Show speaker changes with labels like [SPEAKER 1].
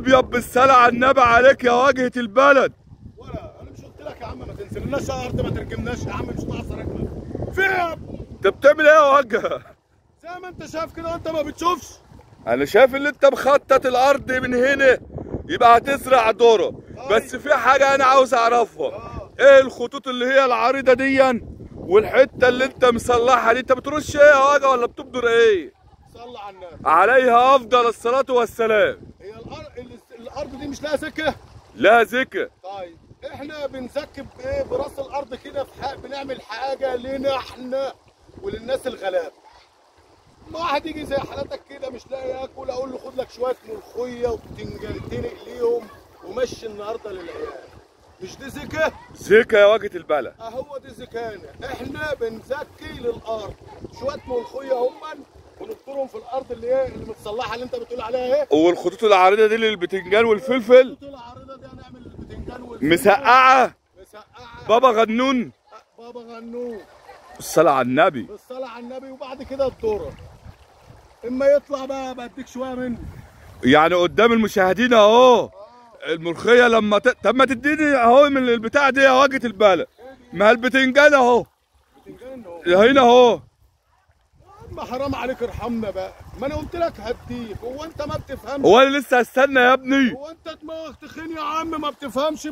[SPEAKER 1] ابيض بالصلاة على النبي عليك يا واجهة البلد.
[SPEAKER 2] ولا انا مش قلت لك يا عم ما تنزلناش الارض، ما ترجمناش يا عم، مش ناقصه رجمه. في ايه يا ابني؟
[SPEAKER 1] انت بتعمل ايه يا واجهة؟
[SPEAKER 2] زي ما انت شايف كده، وانت ما بتشوفش.
[SPEAKER 1] انا شايف ان انت مخطط الارض من هنا يبقى هتزرع ذره، بس في حاجة انا عاوز اعرفها. ايه الخطوط اللي هي العريضة دي والحتة اللي انت مصلحها دي؟ انت بترش ايه يا واجهة ولا بتبدر ايه؟
[SPEAKER 2] صلى على النبي
[SPEAKER 1] عليها افضل الصلاة والسلام.
[SPEAKER 2] هي الارض دي مش لها سكة؟
[SPEAKER 1] لها سكة.
[SPEAKER 2] طيب احنا بنزكي بايه؟ براس الارض كده، في حق بنعمل حاجة لنا احنا وللناس الغلابة. ما واحد يجي زي حالتك كده مش لاقي ياكل، اقول له خد لك شوية ملوخية وبتنجانتين اقليهم ومشي النهارده للعيال. مش دي زكاة؟
[SPEAKER 1] زكاة يا واجهه البلد.
[SPEAKER 2] اهو دي زكانا، احنا بنزكي للارض شوية ملوخية هم ونبطرهم في الارض اللي ايه اللي متصلحه اللي انت بتقول عليها ايه.
[SPEAKER 1] والخطوط العريضة دي للبتنجان والفلفل.
[SPEAKER 2] الخطوط العريضة دي هنعمل البتنجان والفلفل.
[SPEAKER 1] مسقعه.
[SPEAKER 2] مسقعه.
[SPEAKER 1] بابا غنون.
[SPEAKER 2] بابا غنون.
[SPEAKER 1] بالصلاة على النبي.
[SPEAKER 2] بالصلاة على النبي. وبعد كده الذرة اما يطلع بقى بديك شوية منه.
[SPEAKER 1] يعني قدام المشاهدين اهو. الملوخية لما طب ما تديني اهو من البتاع دي يا واجهه البلد. ما البتنجان اهو.
[SPEAKER 2] البتنجان اهو.
[SPEAKER 1] هنا اهو.
[SPEAKER 2] ما حرام عليك، ارحمنا بقى. ما انا قلت لك هديك، هو انت ما بتفهمش؟
[SPEAKER 1] هو انا لسه هستنى يا ابني؟
[SPEAKER 2] هو انت دماغك تخين يا عم، ما بتفهمش.